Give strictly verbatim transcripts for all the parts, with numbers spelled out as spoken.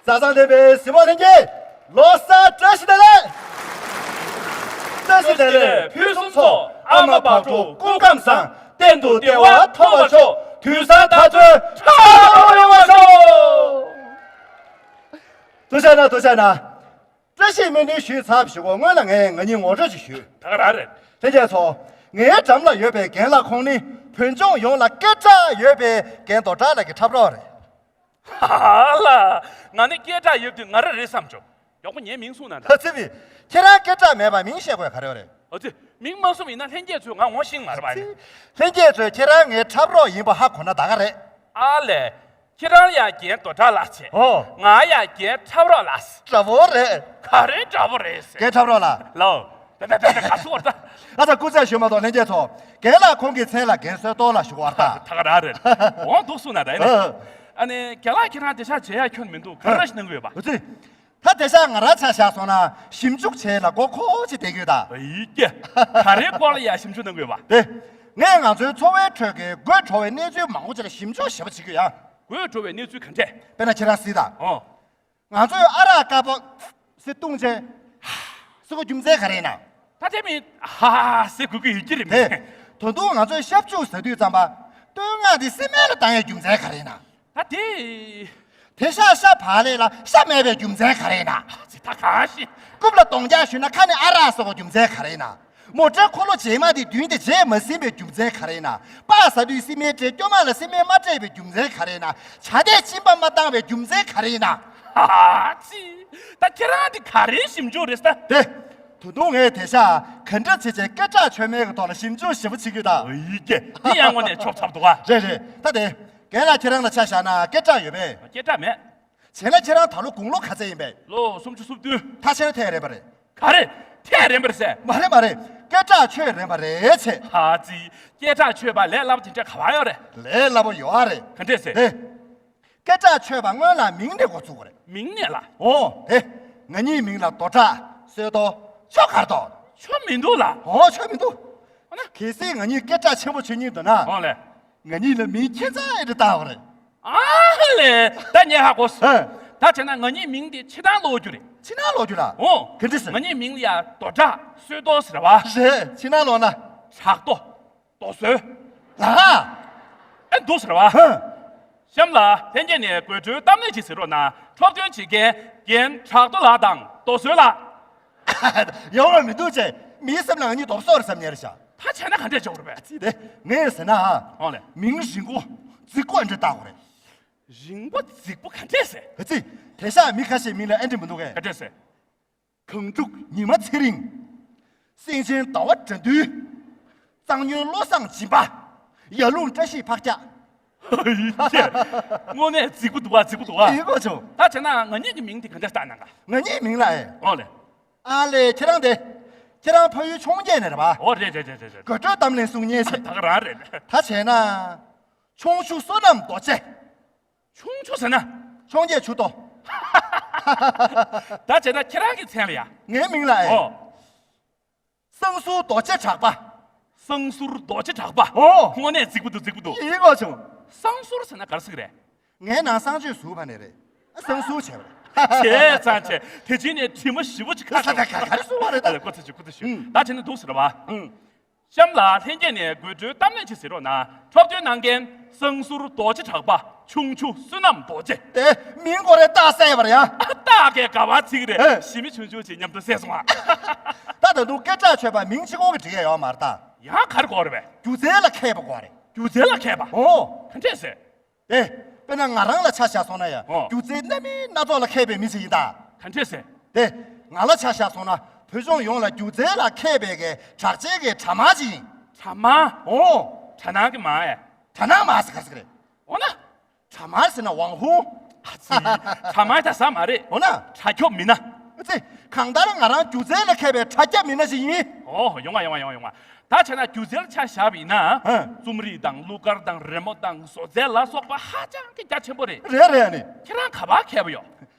བཟང་བཟང་ལྡན་པའི་གཟིགས་མོ་ལྷན་རྒྱས། ལོ་གསར་བཀྲ་ཤིས་བདེ་ལེགས། བཀྲ་ཤིས་བདེ་ལེགས་ཕུན་སུམ་ཚོགས། ཨ་མ་བག་དྲོ་སྐུ་ཁམས་བཟང་། གཏན་དུ་བདེ་བ་ཐོབ་པར་ཤོག་དུས་བཟང་དར་ཚོན་ཁྲ་ལོ་ཡོང་བར་ཤོག་ཐུགས་རྗེ་གནང་། ཐུགས་རྗེ་གནང་། བཀྲ་ཤིས་སྨོན་འདུན་ཞུས་ཚར་བ་ཞུ་གོ། སྔོན་ལ་ངས་ང་གཉིས་ངོ་སྤྲོད་ཅིག་ཞུ། ད་ག་རང་རེད། ལྷན་རྒྱས་ཚོ། ངའི་འགྲམ་ལ་ཡོད་པའི་རྒན་ལགས་ཁོང་ནི་བོད་ལྗོངས་ཡོངས་ལ་སྐད་གྲགས་ཡོད་པའི་རྒན་རྡོ་གྲགས་ལགས་ཀྱི་འཁྲབ་རོགས་རེད། ཧ་ལ། ང་ནི་སྐད་གྲགས་ཡོད་དུས་ང་རང་རེད་བསམ་བྱུང་། མགྱོགས་པོ་ངའི་མིང་གསུངས་ན་ད། ཨ་ཙི་བི། ཁྱེད་རང་སྐད་གྲགས་མེད་པ་མིང་བཤད་དགོས་ག་རེ་ཡོད་རེད། ཨ་ཙི། མིང་མ་གསུངས་ཡིན་ན་ལྷན་རྒྱས་ཚོས་ང་ངོ་ཤེས་མ་རེད་པ། ཨ་ཙི། ལྷན་རྒྱས་ཚོས་ཁྱེད་རང་ངའི་འཁྲབ་རོགས་ཡིན་པ་ཧ་གོ་ན་ད་ག་རེད། ཨ་ལས། ཁྱེད་རང་ཡང་རྒན་རྡོ་གྲགས་ལགས་བྱས། ཨོ། ང་ཡང་རྒན་འཁྲབ་རོགས་ལགས། འདྲ་བོ་རེད། ག་རེ་འདྲ་བོ་རེད་ཟེར། རྒན་འཁྲབ་རོགས་ལགས། ལོ། ད་ད་ད་ད་ག་སུ་བར་ད། ཨ་ཙི་སྐུ་ཚེ་ཞུ་མ་གཏོགས་ལྷན་རྒྱས་ཚོ། རྒན་ལགས་ཁོང་གི་མཚན་ལ་རྒན་བསོད་རྡོར་ལགས་ཞུ་བར་ད། ད་ག་རང་རེད། འོང་འདུག་གསུངས་ན་ད་ཡིན་ནས། ཨ། ཨ་ནི་རྒན་ལགས་ཁྱེད་རང་དེ་ཤག་བྱེད་ཡ་ཁྱོན་མི་འདུག་ག་རེ་ཞིག་གནང་གི་ཡོད་པ། ཨ་ཙི། ད་དེ་ཤག་ང་རང་ཆ་བཞག་སོང་ན་ཞིབ་འཇུག་བྱེད་ལ་མགོ་འཁོར་ཅིག་བསྡད་ཀྱི་ཡོད་ད། ཨི་ཀྱེ། ག་རེའི་སྐོར་ལ་ཡ་ཞིབ་འཇུག་གནང་གི་ཡོད་པ། དེ། ངས་ང་ཚོའི་འཚོ་བའི་ཁྲོད་ཀྱི་དགོད་བྲོ་བའི་གནས་ཚུལ་མང་པོ་ཅིག་ལ་ཞིབ་འཇུག་ཞེ་པོ་བྱེད་ཀྱི་ཡོད། དགོད་བྲོ་བའི་གནས་ཚུལ་ག་འདྲས། དཔེར་ན་ཁྱེད་རང་གཟིགས་དང་། ཨོ། ང་ཚོས་ཨ་རག་དཀར་པོ་ཟེར་བཏུང་བྱས། ཧ་ཟེར་གོ་རྒྱུ་མཚན་ག་རེ་ཡིན་ན། ད་དེ་མིན་ཧ་ཧ་ཟེར་དགོས་ཀྱི་ཡོད་ཀྱི་རེད་དེ། མིན། ད་དུང་ང་ཚོས་ཤ་བཅུག་ཟ་དུས་ཙམ་པ། བསྟོད་བསྔགས་དེ་སྲིན་མལ་ལ་བཏང་ཡའི་རྒྱུ་མཚན་ག་རེ་ཡིན་ན། ད་དེ། དེ་ཤག་ཤ་བག་ལེབ་ལ་ཤ་མེད་པའི་རྒྱུ་མཚན་ག་རེ་ཡིན་ན། ད་གང་ཤེས། རྐུབ་ལ་གདོང་རྒྱག་གཞུས་ན་ཁ་ནས་ཨ་རག་ཟེར་གོ་རྒྱུ་མཚན་ག་རེ་ཡིན་ན། མོ་ཊའི་འཁོར་ལོ་རྗེས་མ་དེ་མདུན་དེ་རྗེས་མ་ཟིན་པའི་རྒྱུ་མཚན་ག་རེ་ཡིན་ན། སྤགས་ཟ་དུས་སྲིན་མལ་སྤྲད་སྐྱོ་མ་ལ་སྲིན་མལ་མ་སྤྲད་པའི་རྒྱུ་མཚན་ག་རེ་ཡིན་ན། བྱ་དེས་གཅིན་པ་མ་བཏང་བའི་རྒྱུ་མཚན་ག་རེ་ཡིན་ན། ཨ་ཙི། ད་ཁྱེད་རང་དེ་ག་རེའི་ཞིབ་འཇུག་རེད་ད། དེ། ད་དུང་ངས་དེ་ཤག་ག་འདྲ་བྱས་བྱས་སྐད་གྲགས་ཆོད་མེད་ཀྱི་ཐོག་ལ་ཞིབ་འཇུག་ཞེ་པོ་བྱེད་ཀྱི་ཡོད་ད། ཨི་ཀྱེ། འདི་ཡང་དངོས་གནས་ཆོབ་ཚབ་འདུག་ག་རེད་རེད། ད་དེ། རྒན་ལགས་ཁྱེད་རང་ལ་ཆ་བཞག་ན་སྐད་གྲགས་ཡོད་པས། སྐད་གྲགས་མེད། བྱས་ན་ཁྱེད་རང་ད་ལོ་དགུང་ལོ་ག་ཚད་ཡིན་པས། ལོ་སུམ་ཅུ་སོ་བདུན། ད་ཁྱེད་རང་ཐད་རན་པ་རེད། ག་རེ། ཐད་རན་པ་རེད་ཟེར། མ་རེད་མ་རེད། སྐད་གྲགས་ཆོད་རན་པ་རེད་ཟེར། ཧ་ཙི། སྐད་གྲགས་ཆོད་པ་ལས་སླ་པོ་དེ་འདྲ་ག་པར་ཡོད་རེད། ལས་སླ་པོ་ཡོད་རེད། ག་འདྲས་ཟེར། དེ། སྐད་གྲགས་ཆོད་པ་སྔོན་ལ་མིང་ནས་འགོ་བཙུགས་པ་རེད། མིང་ནས་ལ། འོ་དེ། ང་གཉིས་མིང་ལ་རྡོ་གྲགས་བསོད་རྡོར་ཆོ་གར་རྡོར། ཆོ་མི་འདུག་ལ། འོ་ཆོ་མི་འདུག་འོ་ན། གལ་སྲིད་ང་གཉིས་སྐད་གྲགས་ཆེན་པོ་བྱེད་སྙིང་འདོད་ན། འོ་ལེ། ང་གཉིས་ལ་མིང་ཁྱད་མཚར་ཨེ་འདྲ་བཏགས་པ་རེད། ཨ་ལས། ད་ངས་ཧ་གོ་སོང་། ཨ། ད་བྱས་ན་ང་གཉིས་མིང་དེ་ཕྱི་ནང་ལོག་རྒྱུ་རེད། ཕྱི་ནང་ལོག་རྒྱུ་ལ། འོ། ག་འདྲ་ཟེར། ང་གཉིས་མིང་ལ་ཡ་རྡོ་གྲགས་བསོད་རྡོར་ཟེར་བ། རེད། ཕྱི་ནང་ལོག་ན། བྲག་རྡོ། རྡོ་བཟོས། ལ། ཨེ་འདུག་ཟེར་བ། ཧ། གཤམ་ལ་ལྷན་རྒྱས་ནས་དགོད་བྲོའི་གཏམ་གླེང་ཅིག་གཟིགས་རོགས་གནང་། འཁྲབ་སྟོན་བྱེད་མཁན་རྒན་བྲག་རྡོ་ལགས་དང་རྡོ་བཟོས་ལགས། ཡོང་བ་མི་འདུག་ཅེས་མིའི་སེམས་ལ་ང་གཉིས་རྡོབ་སོག་རེད་བསམ་ཉེར་བཞག་ད་བྱས་ན་ག་འདྲས་འཇོག་རེད་པས། ཅི་སྟེ། ངས་ཟེར་ན། ཨོ་ལེ། མིང་རིང་པོ་རྫིག་པོ་འདྲ་བཏགས་པ་རེད། རིང་པོ་རྫིག་པོ་ག་འདྲས་ཟེར། ཨ་ཙི། དེང་སང་མི་ཁ་ཤས་མིང་ལ་ཨེ་འདྲ་མི་འདུག་གས། ག་འདྲས་ཟེར། གངས་ཕྲུག་ཉི་མ་ཚེ་རིང་། སེང་ཆེན་ཟླ་བ་དགྲ་འདུལ། གཙང་སྨྱོན་བློ་བཟང་སྦྱིན་པ། ཡར་ཀླུང་བཀྲ་ཤིས་ཕག་སྐྱག་ཧི་ཀྱེ། དངོས་གནས་རྫིག་པོ་འདུག་པ། རྫིག་པོ་འདུག་པ། ཡིན་གོ་བྱུང་། ད་བྱས་ན་ང་གཉིས་ཀྱི་མིང་དེ་ག་འདྲ་བཏགས་གནང་ག་ང་གཉིས་མིང་ལ་ཨེ། ཨོ་ལེ། ཨ་ལེ་ཁྱེད་རང་དེ། ཁྱེད་རང་ཕ་ཡུལ་འཕྱོངས་རྒྱས་ནས་རེད་པ། ཨོ་རེད་རེད་རེད་རེད། དགོད་བྲོའི་གཏམ་གླེང་གསུང་མཁན་ཞིག་ད་ག་རང་རེད། ད་བྱས་ན། ཁྱུང་ཆུ་བསོད་ནམས་རྡོ་རྗེ། ཁྱུང་ཆུ་ཟེར་ན། འཕྱོངས་རྒྱས་ཆུ་ཏོ། ད་བྱས་ན་ཁྱེད་རང་གི་མཚན་ལ་ཡ། ངའི་མིང་ལ་ཨེ། ཨོ། བསང་གསུར་རྡོ་རྗེ་གྲགས་པ། བསང་གསུར་རྡོ་རྗེ་གྲགས་པ། ཨོ། དངོས་གནས་རྫིག་པོ་འདུག་རྫིག་པོ་འདུག་ཡིན་གོ་བྱུང་། བསང་གསུར་ཟེར་ན་ག་རེ་ཟེར་གི་རེད། ངའི་ནང་བསང་མཆོད་ཟུར་བ་ནས་རེད། བསང་གསུར་བྱས་པ་རེད། བྱས་ཙང་བྱས། དེ་ཕྱིན་ནས་དྲི་མ་ཞིབ་པོ་ཅིག་ཁ་ད་ད་ག་ག་རེ་གསུར་བ་རེད་ད། ཨ་ལ་ཁོ་ཚོ་ཞུ་ཁོ་ཚོ་ཞུ། ཨུ། ད་བྱས་ན་འདུག་ཟེར་བ། ཨུ། གཤམ་ལ་ལྷན་རྒྱས་ནས་དགོད་བྲོའི་གཏམ་གླེང་ཅིག་གཟིགས་རོགས་གནང་། འཁྲབ་སྟོན་གནང་མཁན་བསང་གསུར་རྡོ་རྗེ་གྲགས་པ་ཁྱུང་ཆུ་བསོད་ནམས་རྡོ་རྗེ། དེ་མིང་ཁོ་རེ་རྟགས་གསལ་བར་ཡ། རྟགས་ཀྱི་དགའ་བ་ཚིག་རེ་ཨེ། ཞི་མི་ཆུང་ཆུང་ཅིག་མཉམ་དུ་གསལ་སོང་ཨ། ད་ད་དུང་སྐད་གྲགས་ཆོད་པ་མིང་གཅིག་པོ་གི་འགྲིག་ཡ་ཡོད་མ་རེད་ད། ཡང་ག་རེ་དགོས་རེད་པས། སྒྱུ་རྩལ་ལ་མཁས་པ་དགོས་རེད། སྒྱུ་རྩལ་ལ་མཁས་པ། ཨོ། ག་འདྲས་ཟེར། དེ། དཔེར་ན་ང་རང་ལ་ཆ་བཞག་སོང་ན་ཡང་ཨོ། སྒྱུ་རྩལ་སྣ་མིན་སྣ་ཚོགས་ལ་མཁས་པའི་མི་ཞིག་ཡིན་ད། ག་འདྲས་ཟེར། དེ། ང་ལ་ཆ་བཞག་སོང་ན་བོད་ལྗོངས་ཡོངས་ལ་སྒྱུ་རྩལ་ལ་མཁས་པའི་གི་གྲགས་ཅན་གྱི་དྲ་དམར་ཅིག་ཡིན། དྲ་དམར། ཨོ། དྲ་ནང་གི་དམར་ཨེ། དྲ་ནང་དམར་ཟེར་ག་ཟེར་གི་རེད། འོ་ན། དྲ་དམར་ཟེར་ན་ཝང་ཧུང་། ཨ་ཙི། དྲ་དམར་ད་ཟ་མ་རེད། འོ་ན། དྲ་རྒྱ་མི་སྣ། ཨ་ཙི། གང་ལྟར་ང་རང་སྒྱུ་རྩལ་ལ་མཁས་པའི་དྲ་རྒྱ་མི་སྣ་ཞིག་ཡིན། ཨོ་ཡོང་བ་ཡོང་བ་ཡོང་བ་ཡོང་བ། ད་བྱས་ན་སྒྱུ་རྩལ་ཆ་བཞག་པ་ཡིན་ན། ཧ། རྩོམ་རིག་དང་གླུ་གར་དང་རི་མོ་དང་བཟོ་རྩལ་ལ་སོགས་པ་ཧ་ཅང་གི་རྒྱ་ཆེན་པོ་རེད། རེད་རེད་ཨ་ནི། ཁྱེད་རང་ག་པར་མཁས་པོ་ཡོད།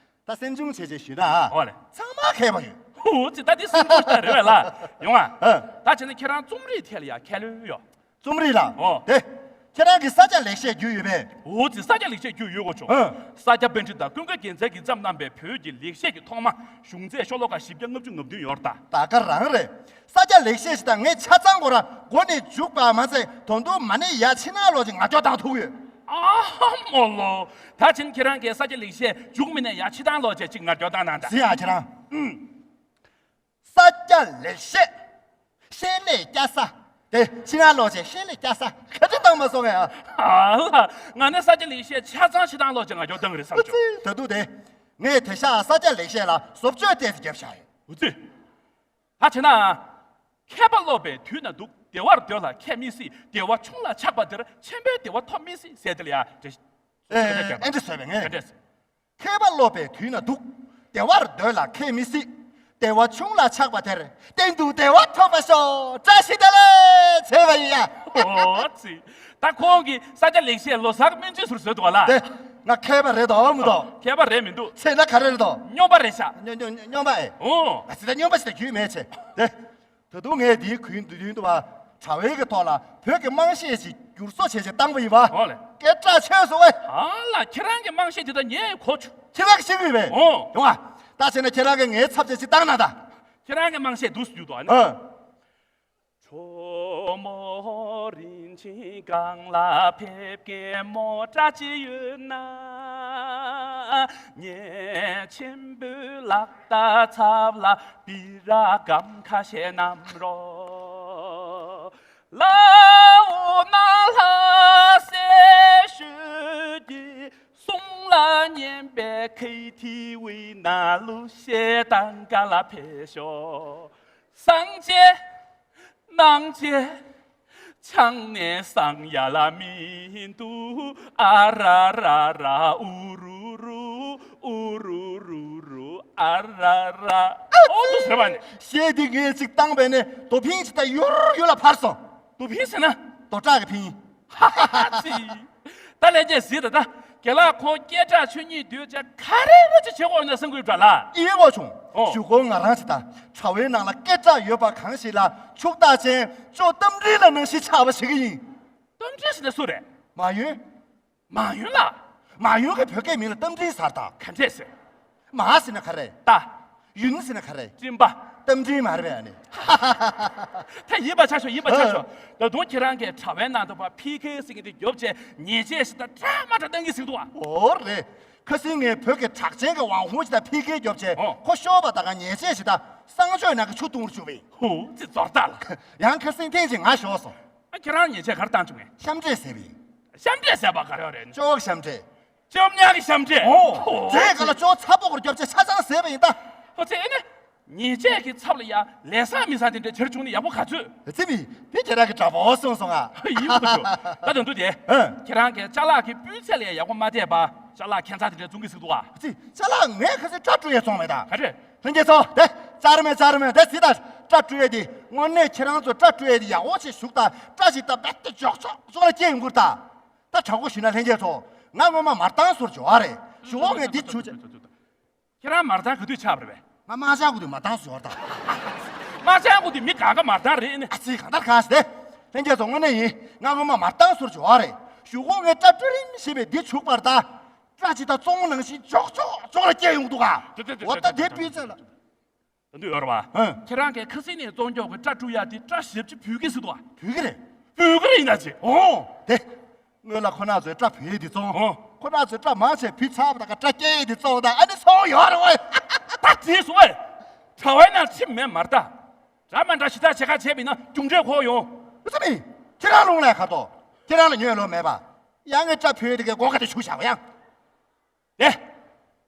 ད་སེམས་ཆུང་བྱས་བྱས་ཞུས་ན། ཨོ་ལེ། ཚང་མ་མཁས་པོ་ཡོད། ཧུ་ཙི་ད་འདི་སེམས་ཆུང་ད་རེད་བས་ལ། ཡོང་ཨ། ཨ། ད་བྱས་ན་ཁྱེད་རང་རྩོམ་རིག་ཐད་ལ་ཡ་མཁས་ལོས་ཡོད། རྩོམ་རིག་ལ། ཨོ། དེ། ཁྱེད་རང་གིས་ས་སྐྱ་ལེགས་བཤད་རྒྱུས་ཡོད་པས། འོ་ཙི། ས་སྐྱ་ལེགས་བཤད་རྒྱུས་ཡོད་གོ་ཆོག་ཨ། ས་སྐྱ་པཎྜི་ཏ་ཀུན་དགའ་རྒྱལ་མཚན་གྱིས་བརྩམས་གནང་པའི་བོད་ཀྱི་ལེགས་བཤད་ཀྱི་ཐོག་མ་གཞུང་ཚད་ཤོ་ལོ་ཀ་བཞི་བརྒྱ་ལྔ་བཅུ་ང་བདུན་ཡོད་རེད་ད། ད་ག་རང་རེད། ས་སྐྱ་ལེགས་བཤད་ཞིག་དང་ངས་ཆ་ཚང་གོ་ར་མགོ་ནས་མཇུག་བར་མ་ཚད་དོན་དུ་མ་ནས་ཡ་ཕྱི་ནང་ལོག་ཅིག་ང་ཅོག་བཏང་ཐུག་ཡོད། ཨ་མོ་ལོ། ད་ཕྱིན་ཁྱེད་རང་གིས་ས་སྐྱ་ལེགས་བཤད་མཇུག་མི་ནས་ཡ་ཕྱི་ནང་ལོག་ཅིག་ང་ཅོག་བཏང་གནང་ད། ཟིན་ཨ་ཁྱེད་རང་། ཨུམ། ས་སྐྱ་ལེགས་བཤད། བཤད་ལས་སྐྱ་ས། དེ་ཕྱི་ནང་ལོག་ཅིག་བཤད་ལས་སྐྱ་ས་ག་ཚོད་བཏང་མ་སོང་ངས་ཨ། ཨ་ལ། ང་ནི་ས་སྐྱ་ལེགས་བཤད་ཆ་ཚང་ཕྱི་ནང་ལོག་ཅིག་ང་ཅོག་བཏང་གི་རེད་བསམ་བྱུང་། ད་དུ་དེ། ངས་དེ་ཤག་ས་སྐྱ་ལེགས་བཤད་ལ་བཟོ་བཅོས་ཏོག་ཙམ་བརྒྱབ་བཞག་ཡོད། འུ་ཙི། ད་བྱས་ན། མཁས་པ་སློབ་པའི་དུས་ན་སྡུག་བདེ་བར་སྡོད་ལ་ཁྱད་མི་སྲིད། བདེ་བ་ཆུང་ལ་ཆགས་པ་དེར་ཆེན་པོའི་བདེ་བ་ཐོབ་མི་སྲིད་ཟེར་དེ་ལ་ཡ་འགྲེལ་བཤད་ཨེ་བརྒྱབ་པ། ཨེ་འདྲ་ཟེར་བས་ངས། ག་འདྲས། མཁས་པ་སློབ་པའི་དུས་ན་སྡུག་བདེ་བར་སྡོད་ལ་ཁྱད་མི་སྲིད། བདེ་བ་ཆུང་ལ་ཆགས་པ་དེར་གཏན་དུ་བདེ་བ་ཐོབ་པར་ཤོག་བཀྲ་ཤིས་བདེ་ལེགས་བྱས་པ་ཡིན་ཡ། འོ་ཙི། ད་ཁོང་གིས་ས་སྐྱ་ལེགས་བཤད་ལོ་གསར་སྨོན་ཚིག་ཟུར་བཟོས་འདུག་བ་ལ། དེ་ང་མཁས་པ་རེད་དོ་མི་དོ། མཁས་པ་རེད་མི་འདུག་ཚེ་ན་ག་རེ་རེད་དོ། སྨྱོན་པ་རེད་ཤག་སྨྱོ་སྨྱོ་སྨྱོན་པ་ཨེ། འོ། ཨ་ཙི་ད་སྨྱོན་པ་ཞིག་ད་རྒྱུས་མེད་ཆེ། དེ། ད་དུང་ངས་འདིའི་གུས་མདུན་དུ་བ་དྲ་བའི་གི་ཐོག་ལ་བོད་ཀྱི་དམངས་གཞས་ཅིག་བསྒྱུར་བཟོ་བྱས་བྱས་བཏང་བ་ཡིན་པ། ཨོ་ལེ། སྐད་གྲགས་ཆོད་སོང་ཨེ། ཨ་ལ་ཁྱེད་རང་གི་དམངས་གཞས་དེ་དག་ངས་གོ་བྱུང་། ཁྱེད་རང་གི་ཤེས་ཀྱི་ཡོད་པས། ཨོ། ཡོང་ཨ། ད་བྱས་ན་ཁྱེད་རང་གི་ངའི་ཚབ་བྱས་ཅིག་བཏང་ན་ད། ཁྱེད་རང་གི་དམངས་གཞས་འདུག་སེ་བསྒྱུར་འདུག་ཨ་ནི། ཨ། ཨོ་ལུ་ཟེར་བ་ནི། གཞས་འདི་ངས་ཅིག་བཏང་བས་ནས་རྡོ་ཕིང་ཅིག་ད་ཡུར་ཡུར་ལ་འཕར་སོང་། རྡོ་ཕིང་ཟེར་ན། རྡོ་བྲག་གི་ཕིང་། ཧ་ཧ་ཧ་ཙི། ད་ལན་ཅན་ཟིག་ད་ད། རྒན་ལགས་ཁོང་སྐད་གྲགས་ཆོད་ཉིད་འདོད་ཅེས་ག་རེ་རེ་ཅིག་བྱེད་དགོས་ན་བསམ་གི་ཡོད་པ་ལ། ཨི་ཡེ་གོ་བྱུང་། ཨོ། གཞུག་གུ་ང་རང་ཅིག་ད་དྲ་བའི་ནང་ལ་སྐད་གྲགས་ཡོད་པ་གང་ཞིག་ལ་ཕྱུག་རྟགས་ཅན་ཅོ་རྟ་མགྲིན་ལབ་ནང་བཞིན་ཆགས་པ་བྱེད་ཀྱི་ཡིན། རྟ་མགྲིན་ཟེར་ན་སུ་རེད། མ་ཡུན། མ་ཡུན་ལ། མ་ཡུན་གྱི་བོད་སྐད་མིང་ལ་རྟ་མགྲིན་ཟེར་ད། ག་འདྲས་ཟེར། མ་ཟེར་ན་ག་རེ། རྟ། ཡུན་ཟེར་ན་ག་རེ། སྤྲིན་པ། རྟ་མགྲིན་མ་རེད་པས་ཨ་ནི། ད་ཡིན་པ་ཆ་ཤོག་ཡིན་པ་ཆ་ཤོག་ད་དུང་ཁྱེད་རང་གིས་དྲ་བའི་ནང་དུ་བ་ཕི་ཁེ་ཟེར་གྱི་དེ་རྒྱོབ་བྱས་ཉེས་ཆད་ཞིག་ད་འདྲ་མ་འདྲ་གཏང་གི་ཟིག་འདུག་ཨ། འོ་རེད། ཁ་སང་ངས་བོད་ཀྱི་གྲགས་ཅན་གྱི་དབང་ཧུང་ཞིག་ད་ཕི་ཁེ་རྒྱོབ་བྱས་ཨོ། ཁོ་ཤོར་བ་ད་ག་ཉེས་ཆད་ཞིག་ད་གསང་སྤྱོད་ནང་གི་ཆུ་བཏུང་རུ་བཅུག་པས། ཧུ་ཙི་ཛོར་ད་ལ། ཡང་ཁ་སང་ཐེངས་ཅིག་ང་ཤོར་སོང་། ཨ་ཁྱེད་རང་ཉེས་ཆད་ག་རེ་བཏང་བྱུང་ངས། གཤམ་འདྲེས་ཟེར་བས། གཤམ་འདྲེས་ཟེར་བ་ག་རེ་རེད། ཅོག་གཤམ་འདྲེས། ཅོག་ཉག་གི་གཤམ་འདྲེས། ཨོ། ཨོ་དེ་ག་ལ་ཅོག་ཚ་པོ་གོར་རྒྱབ་ཆ་ཆ་ཚང་ཟེར་བ་ཡིན་ད། ཨོ་ཙི་ཨེ་ནི། ཉེས་ཆད་ཀྱི་ཚབ་ལ་ཡ་ལས་བཟང་མི་བཟང་དེ་འདྲ་བྱེད་བྱུང་ནི་ཡག་པོ་ག་ཚོད། ཙི་མི། དེ་ཁྱེད་རང་གི་དྲ་བ་གསུངས་སོང་ང་། ཡིན་པ་འདུག་ད་དོན་དུ་དེ། ཨ། ཁྱེད་རང་གི་ཅ་ལག་གི་སྤུས་ཚད་ལ་ཡ་ཡག་པོ་མ་བལྟས་པ་ཅ་ལག་ཁྱད་མཚར་དེ་འདྲ་བཙོང་གི་ཟིག་འདུག་ཨ། ཙི་ཅ་ལག་ངས་ཁ་སང་སྐྲ་བཀྲུ་ཡས་བཙོང་མེད་ད། ག་རེ། ལྷན་རྒྱས་ཚོ་དེ་ཅར་མེད་ཅར་མེད་དེ་ཙི་ད་སྐྲ་བཀྲུ་ཡས་དེ་དངོས་གནས་ཁྱེད་རང་ཚོ་སྐྲ་བཀྲུ་ཡས་དེ་ཡག་པོ་ཞིག་བཞུགས་ད། སྐྲ་ཞིག་ད་རྦད་དེ་འཇོག་ཆོག་ཆོག་ལ་སྐྱེ་ཡོང་གི་རེད་ད། ད་དྲག་པོ་ཞུས་ན་ལྷན་རྒྱས་ཚོ་ང་སྔོན་མ་མར་ཐང་བཟོ་རུ་འབྱོར་བ་རེད། གཞུག་གུ་ངས་འདི་བྱུག་བྱས། ཁྱེད་རང་མར་ཐང་ག་དུས་ཆགས་པ་རེད་པས། ང་དམག་ཆེན་དགོན་དུ་མར་ཐང་བཟོ་བར་དང་། དམག་ཆེན་དགོན་དུ་མི་གང་ག་མར་ཐང་རེད་ནི། ཨ་ཙི་གང་ལྟར་གང་ཞིག་རེད། ལྷན་རྒྱས་ཚོ་དངོས་གནས་ཡིན། ང་སྔོན་མ་མར་ཐང་བཟོ་རུ་འབྱོར་བ་རེད། གཞུག་གུ་ངས་སྐྲ་བཀྲུ་རིམ་བྱས་པས་འདི་བྱུག་པར་ད། སྐྲ་ཅིག་ད་བཙོང་ནང་བཞིན་ཅོག་ཅོག་ཅོག་ལ་སྐྱེ་ཡོང་འདུག་ག་འོ་ད་དེ་སྤུས་ཚད་ལ། ད་འདི་ཡོད་རེད་པ། ཧན། ཁྱེད་རང་གིས་ཁ་སང་ནས་བཙོང་རྒྱུ་གི་སྐྲ་བཀྲུ་ཡ་དེ་སྐྲ་ཞབས་ཕྱི་བུད་ཀྱི་ཟེར་འདུག་ག་བུད་ཀྱི་རེད། བུད་ཀྱི་རེད་ཡིན་ན་ཅི། ཨོ། དེ། སྔོན་ལ་ཁོ་ན་ཚོས་སྐྲ་བུད་ཡས་དེ་བཙོང་། ཨོ། ཁོ་ན་ཚོས་སྐྲ་མང་ཆེ་བུད་ཚར་བ་དང་སྐྲ་སྐྱེ་ཡས་དེ་བཙོང་ད་ཨ་ནི་ཚོང་ཡོད་རེད་ཝེ། ད་དེ་སོང་ཝེ། དྲ་བའི་ནང་ཁྲིམས་མེད་མ་རེད་ད། འདྲ་མ་འདྲ་ཞེ་དྲག་བྱེད་ཁ་བྱས་པ་ཡིན་ན་རྒྱུ་འབྲས་འཁོར་ཡོང་། ཨུ་ཙི་མི། ཁྱེད་རང་རླུང་ལས་ཁ་དོག་ཁྱེད་རང་ལ་ཉོས་ལོ་མེད་པ། ཡང་ངས་སྐྲ་བུད་ཡས་དེ་གའི་སྒོ་ཁ་དེ་བྱུག་བཞག་པ་ཡང་། དེ།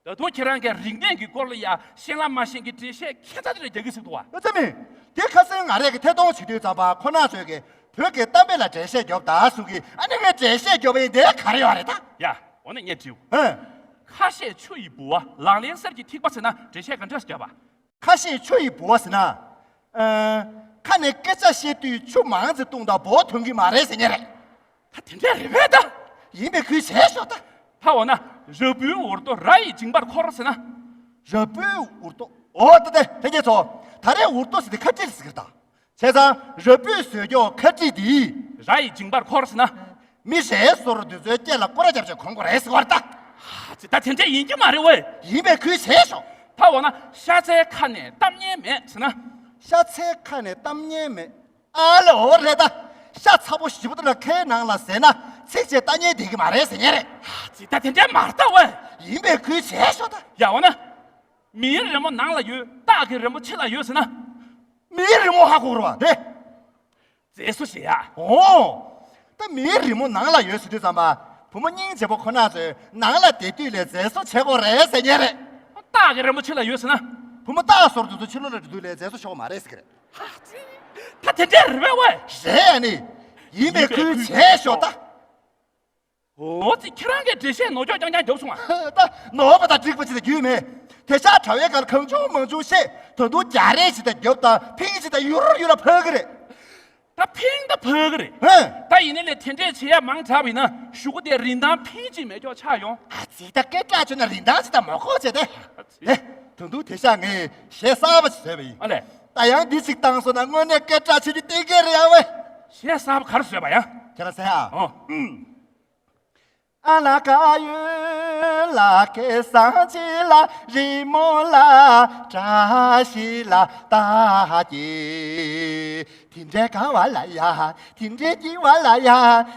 ད་དུང་ཁྱེད་རང་གིས་རིག་གནས་ཀྱི་སྐོར་ལ་ཡ་ཤེས་ལ་མ་ཤེས་ཀྱི་འགྲེལ་བཤད་ཁྱད་མཚར་དེ་རེ་རྒྱག་གི་ཟེར་འདུག་བ། ཨ་ཙི་མི། དེ་ཁ་སང་ང་རས་ཀྱི་ཐད་གཏོང་བྱེད་དུས་ཙམ་པ་ཁོ་ན་ཚོས་ཀྱི་བོད་ཀྱི་གཏམ་དཔེ་ལ་འགྲེལ་བཤད་རྒྱོབ་ད་གསུང་གི་ཨ་ནི་ངས་འགྲེལ་བཤད་རྒྱོབ་པ་ཡིན་དེ་ག་རེ་ཡོད་རེད་ད། ཡ། འོ་ན་ངས་དྲིའོ། ཧན། ཁ་བཤད་ཆུ་ཡི་ལྦུ་བ་ལག་ལེན་གསེར་གྱི་ཐིགས་པ་ཟེར་ན་འགྲེལ་བཤད་ག་འདྲ་ཞིག་རྒྱོབ་པ། ཁ་བཤད་ཆུ་ཡི་ལྦུ་བ་ཟེར་ན། ཨ། ཁ་ནས་སྐད་ཆ་བཤད་དུས་ཆུ་མང་ཙམ་བཏུང་དང་ལྦུ་བ་ཐོན་གྱི་མ་རེད་ཟེར་མཁན་རེད། ད་དེ་འདྲ་རེད་པས་ད། ཡིན་པའི་ཁུལ་བྱས་ཤོག་ད། ད་འོ་ན་ར་སྤུའི་འུར་རྡོ་ར་ཡིས་འཇིང་པར་འཁོར་ཟེར་ན། ར་སྤུའི་འུར་རྡོ། འོ་ད་དེ་ལྷན་རྒྱས་ཚོ། ད་རེས་འུར་རྡོ་ཟེར་དེ་ཁ་ཊི་ཟེར་གི་རེད་ད། བྱས་ཙང་ར་སྤུས་བཟོས་ཀྱོག་ཁ་ཊི་དེ། ར་ཡིས་འཇིང་པར་འཁོར་ཟེར་ན། མི་རེ་ཟུང་དེ་ཚོའི་སྐེ་ལ་སྐོར་ར་རྒྱབ་བྱས་གོན་དགོས་རེད་ཟེར་བ་རེད་ད། ཨ་ཙི། ད་དེ་འདྲས་ཡིན་གྱི་མ་རེད་ཝེ། ཡིན་པའི་ཁུལ་བྱས་ཤོག་ད་འོ་ན་ཤ་ཚའི་ཁ་ནས་གཏམ་ངན་མེད་ཟེར་ན། ཤ་ཚའི་ཁ་ནས་གཏམ་ངན་མེད། ཨ་ལེ། འོ་རེད་ད། ཤ་ཚ་པོ་ཞེ་པོ་དེ་ལ་ཁའི་ནང་ལ་ཟས་ན་ཚིག་བཅད་ལྟ་ཉན་བསྡད་ཀྱི་མ་རེད་ཟེར་མཁན་རེད། ཨ་ཙི། ད་དེ་འདྲས་མ་རེད་ད་ཝེ། ཡིན་པའི་ཁུལ་བྱས་ཤོག་ད། ཡ། འོ་ན། མིའི་རི་མོ་ནང་ལ་ཡོད། སྟག་གི་རི་མོ་ཕྱི་ལ་ཡོད་ཟེར་ན། མིའི་རི་མོ་ཧ་གོ་རེད་བ་དེ། མཛེས་བཟོ་བྱེད་ཡ། ཨོ། ད་མིའི་རི་མོ་ནང་ལ་ཡོད་ཟེར་དུས་ཙམ་པ། བུ་མོ་སྙིང་རྗེ་པོ་ཁོ་ན་ཚོས་ནང་ལ་བསྡད་དུས་ལས་མཛེས་བཟོ་བྱེད་དགོས་རེད་ཟེར་མཁན་རེད། སྟག་གི་རི་མོ་ཕྱི་ལ་ཡོད་ཟེར་ན། བུ་མོ་སྟག་ཟོར་དུས་ཚོ་ཕྱི་ལོགས་ལ་འགྲོ་དུས་ལས་མཛེས་བཟོ་བྱེད་དགོས་མ་རེད་ཟེར་གི་རེད། ད་དེ་འདྲས་རེད་པས་ཝེ། རེད་ཨ་ནི། ཡིན་པའི་ཁུལ་བྱས་ཤོག་ད། འོ་ཙི། ཁྱེད་རང་གིས་འགྲེལ་བཤད་ནོར་འཁྱོག་རྐྱང་རྐྱང་རྒྱོབ་སོང་ཨ། ད་ནོར་བ་དང་འགྲིག་པ་ཅིག་ད་རྒྱུས་མེད། དེ་ཤག་དྲ་བའི་སྒང་གང་བྱུང་མང་བྱུང་བཤད། ད་དུང་རྒྱ་རེད་ཅིག་ད་རྒྱོབ་དང་ཕིང་ཅིག་ད་ཡུར་ཡུར་ལ་ཕབ་གི་རེད། ད་ཕིང་ད་ཕབ་གི་རེད། ཧེ། ད་ཡིན་ནའི་ལས་དེ་འདྲས་བྱེད་ཡ་མང་དྲགས་པ་ཡིན་ན་གཞུག་གུ་དེ་རིན་ཐང་ཕིང་ཅིག་མེད་ཀྱོག་ཆགས་ཡོང་། ཨ་ཙི། ད་སྐད་གྲགས་ཆོད་ན་རིན་ཐང་ཅིག་ད་མ་གོ་བྱས་ཏེ། ཨ་ཙི། ཧེ། ད་དུང་དེ་ཤག་ངས་གཞས་གསར་པ་ཅིག་བཟོས་པ་ཡིན། ཨ་ལས། ད་ཡང་འདི་ཅིག་བཏང་སོང་ན་དངོས་གནས་སྐད་གྲགས་ཆོད་རྒྱུ་གཏན་འཁེལ་རེད་ཡ་ཝེ། གཞས་གསར་པ་ག་རེ་བཟོས་པ་ཡ། ཁྱེད་རང་གསན་ཨ། ཨོ། ཨུམ། ཨ་ལ་ཀ་ཡོད་ལ་ཀེ་སང་ཅི་ལ་རི་མོ་ལ་བཀྲ་ཤིས་ལ་ལྟ་གི། དེ་འདྲའི་གང་བ་ལ་ཡ། དེ་འདྲའི་སྐྱིད་བ་ལ་ཡ།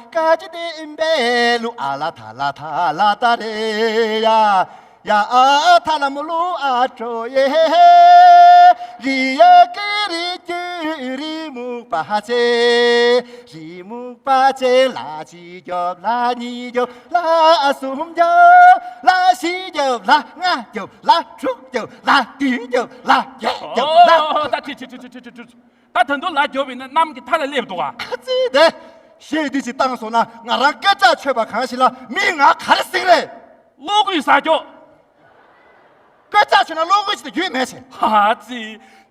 ཀ་ཅི་དེ་ཨིན་པེ་ལུ་ཨ་ལ་ཐ་ལ་ཐ་ལ་ཏ་རེ་ཡ། ཡ་ཨ་ཐ་ལ་མུ་ལུ་ཨ་ཀྲོ་ཡེ། རི་ཡ་ཀེ་རི་ཀེ་རི་མུག་པ་ཅེ། རི་མུག་པ་ཅེ། ལ་གཅིག་རྒྱོབ། ལ་གཉིས་རྒྱོབ། ལ་གསུམ་རྒྱོབ། ལ་བཞི་རྒྱོབ། ལ་ལྔ་རྒྱོབ། ལ་དྲུག་རྒྱོབ། ལ་བདུན་རྒྱོབ། ལ་བརྒྱད་རྒྱོབ། ལ། ཨོ། ད་ཁྲི་ཁྲི་ཁྲི་ཁྲི་ཁྲི་ཁྲི། ད་ད་དུང་ལ་རྒྱོབ་ཡིན་ན་གནམ་གྱི་མཐའ་ལ་སླེབས་འདུག་ག། ཨ་ཙི། དེ་གཞས་འདི་ཅིག་བཏང་སོང་ན་ང་རང་སྐད་གྲགས་ཆོད་པ་གང་ཞིག་ལ་མིས་ང་ག་རེ་ཟེར་གི་རེད། གློག་སྐུད་ཟ་རྒྱོབ། སྐད་གྲགས་ཆོད་ན་གློག་སྐུད་ཅིག་ད་རྒྱུས་མེད་ཆེ། ཨ་ཙི།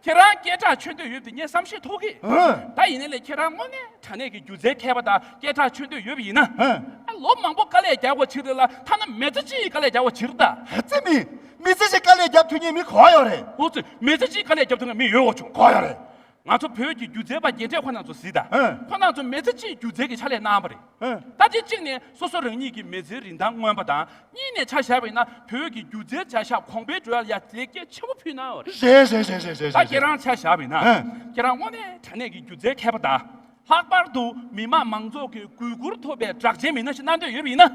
ཁྱེད་རང་སྐད་གྲགས་ཆོད་འདོད་ཡོད་པ་དེ་ངས་བསམ་ཤེས་ཐུབ་གི། ཨ། ད་ཡིན་ནའི་ལས་ཁྱེད་རང་དངོས་གནས་དྲང་གནས་ཀྱི་སྒྱུ་རྩལ་མཁས་པ་དང་སྐད་གྲགས་ཆོད་འདོད་ཡོད་པ་ཡིན་ན། ཨ། ཨ། ལོ་མང་པོ་དཀའ་ལས་རྒྱག་དགོས་ཕྱིར་ལ་ཐ་ན་མི་ཚེ་གཅིག་དཀའ་ལས་རྒྱག་དགོས་ཕྱིར་ད། ཨ་ཙི། མི་མི་ཚེ་གཅིག་དཀའ་ལས་རྒྱབ་ཐུབ་མཁན་མི་ག་པར་ཡོད་རེད། ཨོ་ཙི། མི་ཚེ་གཅིག་དཀའ་ལས་རྒྱབ་ཐུབ་མཁན་མི་ཡོད་གོ་ཆུང་ག་པར་ཡོད་རེད། ང་ཚོ་བོད་ཀྱི་སྒྱུ་རྩལ་པ་རྒན་གྲས་ཁོ་རང་ཚོ་གཟིགས་དང་། ཨ། ཁོ་རང་ཚོ་མི་ཚེ་གཅིག་སྒྱུ་རྩལ་གྱི་ཕྱག་ལས་གནང་བ་རེད། ཨ། ད་དེ་གཅིག་ནས་སོ་སོ་རང་ཉིད་ཀྱི་མི་ཚེའི་རིན་ཐང་མངོན་པ་དང་། གཉིས་ནས་ཆ་བཞག་པ་ཡིན་ན་བོད་ཀྱི་སྒྱུ་རྩལ་བྱ་གཞག་གོང་འཕེལ་འགྲོ་ཡ་ལ་ཡ་ལེགས་སྐྱེས་ཆེན་པོ་ཕུལ་གནང་བ་རེད། རེད་རེད་རེད་རེད་རེད། ད་ཁྱེད་རང་ཆ་བཞག་པ་ཡིན་ན། ཨ། ཁྱེད་རང་དངོས་གནས་དྲང་གནས་ཀྱི་སྒྱུ་རྩལ་མཁས་པ་དང་། ལྷག་པར་དུ་མི་དམངས་མང་ཚོགས་ཀྱི་གུས་བཀུར་ཐོབ་པའི་གྲགས་ཅན་མི་སྣ་ཞིག་གནང་འདོད་ཡོད་པ་ཡིན་ན། ཨ།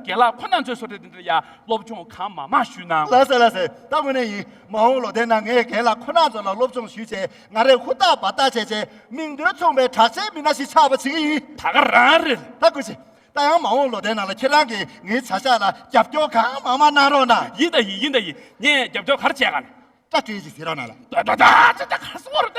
རྒན་ལགས་ཁོ་རྣམ་ཚོའི་བཟོ་གྲྭ་འདི་འདྲ་ཡ་སློབ་སྦྱོང་གང་མང་མང་ཞུས་གནང་། ལགས་སེ་ལགས་སེ། ད་དངོས་གནས་ཡིན། མ་འོངས་ལོ་ཟླའི་ནང་ངས་རྒན་ལགས་ཁོ་རྣམ་ཚོ་ལ་སློབ་སྦྱོང་ཞུས་བྱས་ང་རས་ཧུར་ཐག་འབད་ཐག་བྱས་བྱས་མིང་དོན་མཚུངས་པའི་གྲགས་ཅན་མི་སྣ་ཞིག་ཆགས་པ་བྱེད་ཀྱི་ཡིན། ད་ག་རང་རེད། ད་སྐུ་མཁྱེན། ད་ཡང་མ་འོངས་ལོ་ཟླའི་ནང་ལ་ཁྱེད་རང་གིས་ངའི་བྱ་གཞག་ལ་རྒྱབ་སྐྱོར་གང་མང་མང་གནང་རོགས་གནང་། ཡིན་ད་ཡིན། ཡིན་ད་ཡིན། ངས་རྒྱབ་སྐྱོར་ག་རེ་བྱས་ག་ནས། ད་སྤྲེལ་ཅིག་ཟེར་རོགས་གནང་ལ། ད་ད་ད་ད་ད་ག་རེ་ཟེར་བ་རེད།